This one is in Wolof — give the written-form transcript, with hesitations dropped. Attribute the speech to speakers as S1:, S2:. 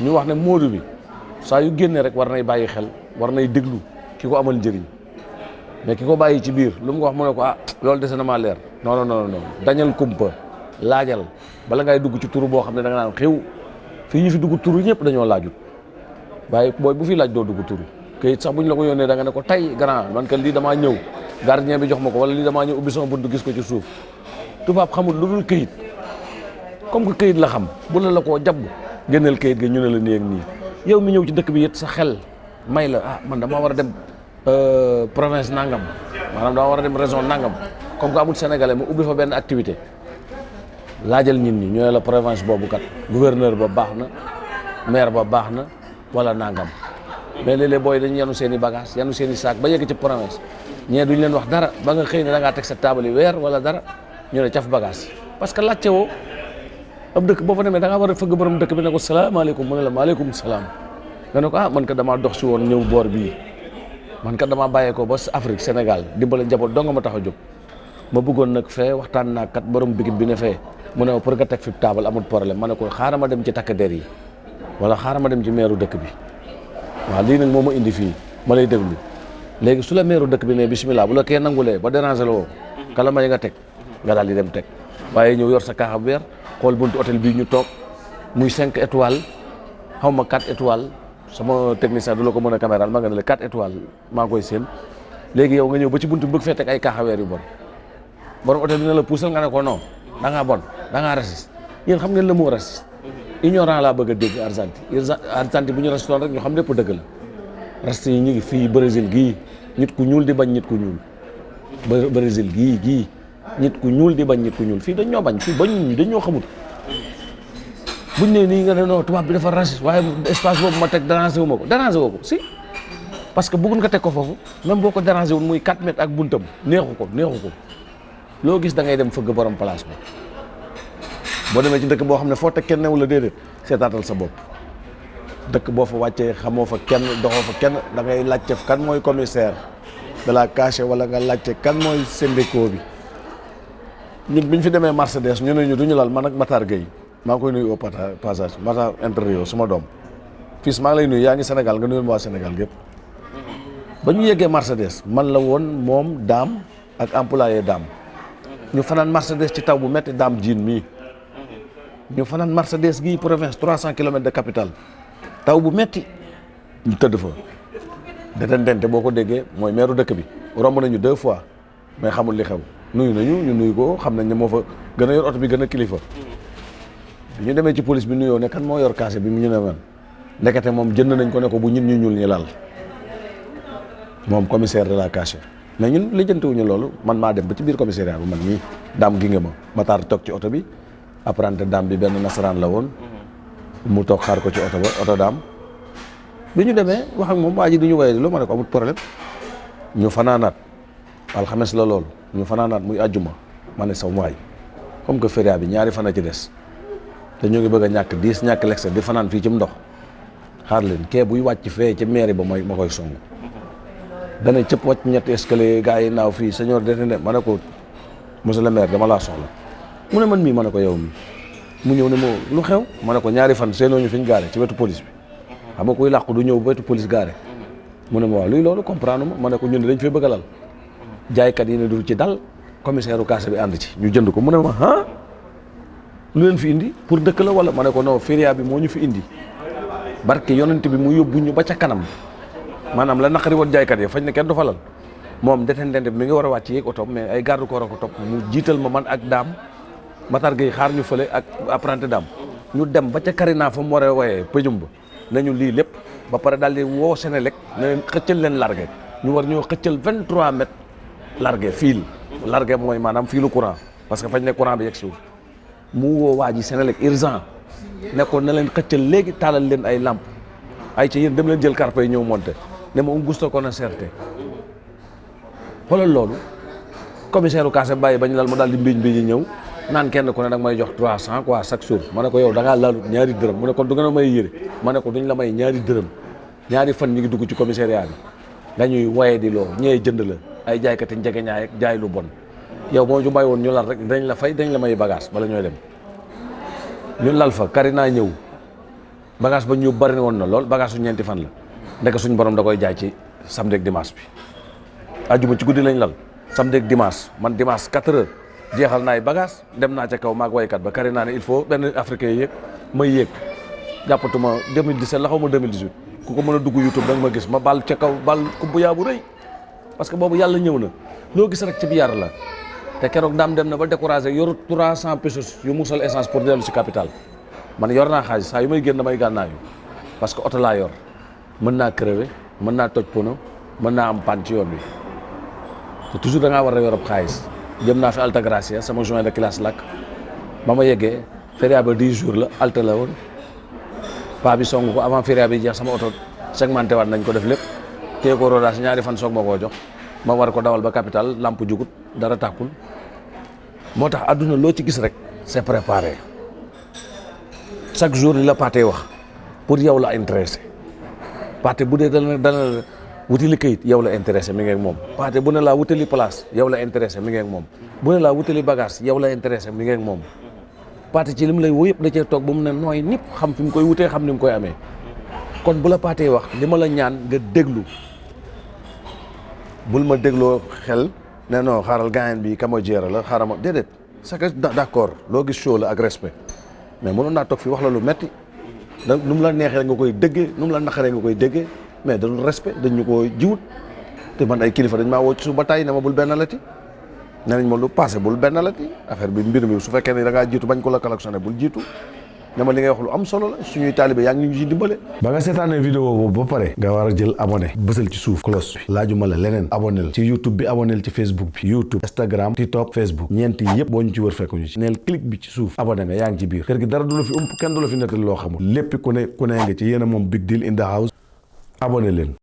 S1: ñu wax ne Modou bi saa yu génnee rek war nay bàyyi xel war nay déglu ki ko amal njëriñ mais ki ko bàyyi ci biir lu mu ko wax mu ne ko ah loolu dese na maa leer non non non dañal kumpa laajal bala ngay dugg ci turu boo xam ne da nga naan xew fii ñu fi dugg turu ñëpp dañoo laajut waaye booy bu fi laaj doo dugg turu këyit sax buñ la ko yónnee da nga ne ko tay grand man kat lii damaa ñëw gardien bi jox ma ko wala lii damaa ñëw ubbi sama buntu gis ko ci suuf tubaab xamul lu dul këyit comme que këyit la xam bu la koo jabb génneel këyit ga ñu ne la nii ak nii yow mi ñëw ci dëkk bi it sa xel may la ah man damaa war a dem province nangam maanaam damaa war a dem région nangam comme que amul sénégalais mu ubbi fa benn activité laajal nit ñi ñu ne la province boobu kat gouverneur ba baax na maire ba baax na wala nangam mais léeg-léeg booy dañu yanu seen i bagage yanu seen i saak ba yegg ci province ñee duñ leen wax dara ba nga xëy ne da ngaa teg sa taabal yi weer wala dara ñu ne caf bagage parce que laajte woo ab dëkk boo fa demee da ngaa war a fëgg borom dëkk bi ne ko salaamaaleykum mu ne la maaleykum salaam nga ne ko ah man kat damaa dox si woon ñëw boor bii man kat damaa bàyyeekoo ba Afrique Sénégal dimbale njaboot dong nga ma tax a jóg ma bëggoon nag fee waxtaan naa kat borom bigit bi ne fee mu ne ma pour nga teg fi taabal amul problème ma ne ko xaaral ma dem ci takk der yi wala xaaral ma dem ci meeru dëkk bi waaw lii nag moo ma indi fii ma lay déglu léegi su la meeru dëkk bi ne bismillah bu la kee nangulee ba déranger la woo kala may nga teg nga daal di dem teg waaye ñëw yor sa kaaxa bu weer xool buntu hôtel bii ñu toog muy 5 étoiles xaw ma 4 étoiles sama technicien du la ko mën a caméral ma nga ne la 4 étoiles maa ngi koy séen léegi yow nga ñëw ba ci buntu bëgg fee teg ay kaaxa weer yu bon borom hôtel bi ne la puusal nga ne ko non da ngaa bon da ngaa raciste yéen xam ngeen la moo raciste ignorant laa bëgg a dégg Argentine bu ñu raciste rek ñu xam lépp dëgg la raciste yi ñu ngi fii Brésil gii nit ku ñuul di bañ nit ku ñuul Brésil gii nit ku ñuul di bañ nit ku ñuul fii dañ ñoo bañ fii bañ dañ ñoo xamul buñ ne nii nga ne non tubaab bi dafa raciste waaye espace boobu ma teg dérangé wu ma ko dérangé woo ko si parce que bëggun nga teg ko foofu même boo ko dérangé wul muy 4 mètres ak buntam neexu ko loo gis da ngay dem fëgg borom place ba boo demee ci dëkk boo xam ne foo teg kenn newu la déedéet seetaatal sa bopp dëkk boo fa wàccee xamoo fa kenn doxoo fa kenn da ngay laajte kan mooy commissaire de la cachée wala nga laajte kan mooy syndicat bi ñun bi ñu fi demee Mercedes ñu ne ñu duñu lal man ak Matar Gueye maa ngi koy nuyu au passage Matar intérieur suma doom fils maa ngi lay nuyu yaa ngi Sénégal nga nuyul ma waa Sénégal gépp ba ñu yeggee Mercedes man la woon moom daam ak employé daam ñu fanaan Mercedes ci taw bu metti daam jiin mii ñu fanaan Mercedes gii province 300 kilomètres de capitale taw bu metti ñu tëdd fa detendente boo ko déggee mooy meeru dëkk bi romb nañu 2 fois mais xamul li xew nuyu nañu ñu nuyu ko xam nañ ne moo fa gën a yor oto bi gën a kilifa bi ñu demee ci police bi nuyoo ne kan moo yor casier bi mu ñu ne man ndekete moom jënd nañ ko ne ko bu ñun ñu ñuul ñi lal moom commissaire de la cachée mais ñun lijjantiwuñu loolu man maa dem ba ci biir commissariat bi man mii daam gi nga ma Matar toog ci oto bi apprenti daam bi benn nasaraan la woon mu toog xaar ko ci oto ba oto daam bi ñu demee wax ak moom waa ji di ñu woyee lu ma ne ko amul problème ñu fanaanaat alxames la loolu ñu fanaanaat muy àjjuma ma ne sama waay comme que feria bi ñaari fan a ci des te ñu ngi bëgg a ñàkk 10 ñàkk lekk di fanaan fii ci ndox xaar leen kee buy wàcc fee ci mairie ba ma koy song dana cëpp wàcc ñetti escalier gars yi naaw fii seigneur détenu ma ne ko monsieur le maire dama laa soxla mu ne man mii ma ne ko yow mi mu ñëw ne moo lu xew ma ne ko ñaari fan seenoo ñu fi ñu gaare ci wetu police bi xam nga kuy làqu du ñëw ba wetu police gaare mu ne ma waaw luy loolu comprendre ma ne ko ñun dañ fay bëgg a lal jaaykat yi ne du ci dal commissaire u case bi ànd ci ñu jënd ko mu ne ma ah lu leen fi indi pour dëkk la wala ma ne ko non feria bi moo ñu fi indi barke yonent bi mu yóbbu ñu ba ca kanam maanaam la naqari woon jaaykat yi fañ ne kenn du fa lal moom detendente bi mi ngi war a wàcc yéeg oto mais ay garde corps ko topp mu jiital ma man ak daam Matar Gueye xaar ñu fële ak apprenti daam ñu dem ba ca Karina fa mu war a woyee pëjum ba nañu lii lépp ba pare daal di woo Sénélec ne leen xëccal leen largué ñu war ñoo xëccal 23 mètres largué fil largué mooy maanaam fiilu courant parce que fañ ne courant bi yegg si mu woo waa ji Sénélec urgent nekkoon na leen xëccal léegi taalal leen ay lampe ay ci yéen dem leen jël carpe yi ñëw monté ne ma gusto ko na certe xoolal loolu commissaire u Kaase bàyyi bañ lal ma daal di mbiñ mbiñ ñëw naan kenn ku ne nag may jox 300 quoi chaque jour ma ne ko yow da ngaa laalut ñaari dërëm mu ne kon du nga may yére ma ne ko duñ la may ñaari dërëm ñaari fan ñu ngi dugg ci commissariat bi dañuy waye di loo ñëwee jënd la ay jaaykati njegeñaay ak jaay lu bon yow moo ju bàyyi woon ñu lal rek dañ la fay dañ la may bagage bala ñooy dem ñu lal fa Karina ñëw bagage ba ñu bari woon na lool bagage su ñeenti fan la ndeke suñ borom da koy jaay ci samedi ak dimanche bi ajuma ci guddi lañ lal samedi ak dimanche man dimanche 4 heures jeexal naay bagage dem naa ca kaw maag waykat ba kari naa ne il faut benn africain yéeg may yéeg jàppatuma 2017 la xaw ma 2018 ku ko mën a dugg YouTube da nga ma gis ma bal ca kaw bal kubbu yaa bu rëy parce que boobu yàlla ñëw na loo gis rek ci bi yar la te keroog daam dem na ba découragé yoru 300 pesos yu musal essence pour dellu si capital man yor naa xaalis saa yu may génn damay gànnaayu parce que oto laa yor mën naa crever mën naa toj pono mën naa am panne ci yoon bi te toujours da ngaa war a yorob xaalis jëm naa fi Altagracia sama joint de classe lakk ba ma yeggee feria ba 10 jours la alta la woon paa bi song ko avant feria bi jeex sama oto segmenté waat nañ ko def lépp téye ko rodage ñaari fan soog ma koo jox ma war ko dawal ba capital lamp jugut dara tàkkul moo tax àdduna loo ci gis rek c'est préparé chaque jour li la Pathé wax pour yow la intéressé Pathé bu dee dana wutali kayit yow la intéressé mi ngi ak moom Pathé bu ne laa wutali place yow la intéressé mi ngi ak moom bu ne laa wutali bagage yow la intéressé mi ngi ak moom Pathé ci li mu lay woo yëpp da cee toog ba mu ne nooy nipp xam fi mu koy wutee xam ni mu koy amee kon bu la Pathé wax li ma la ñaan nga déglu bul ma dégloo xel ne non xaaral gaayen bi kama jéera la xaaral ma déedéet c'est que d'accord loo gis show la ak respect mais mënoon naa toog fi wax la lu metti da nu mu la neexee nga koy déggee nu mu la naqaree nga koy déggee mais dañu respect dañ ñu ko jiwut te man ay kilifa dañ maa woo ci suuf ba tàyyi ne ma bul benn lati ne nañ ma lu passé bul benn lati affaire bi mbir mi su fekkee ne da ngaa jiitu bañ ko la collectionné bul jiitu ne ma li ngay wax lu am solo la suñuy taalibe yaa ngi ñu ci dimbale. ba nga seetaanee vidéo boobu ba pare nga war a jël abonné bësal ci suuf cloche bi laajuma la leneen abonné ci YouTube bi abonné ci Facebook bi YouTube Instagram TikTok Facebook ñeenti yëpp boo ñu ci wër fekkuñu ci neel clic bi ci suuf abonné nga yaa ngi ci biir kër gi dara du la fi ump kenn du la fi nettali loo xamul lépp ku ne nga ci yéen a moom Big Deal in the house abonné leen.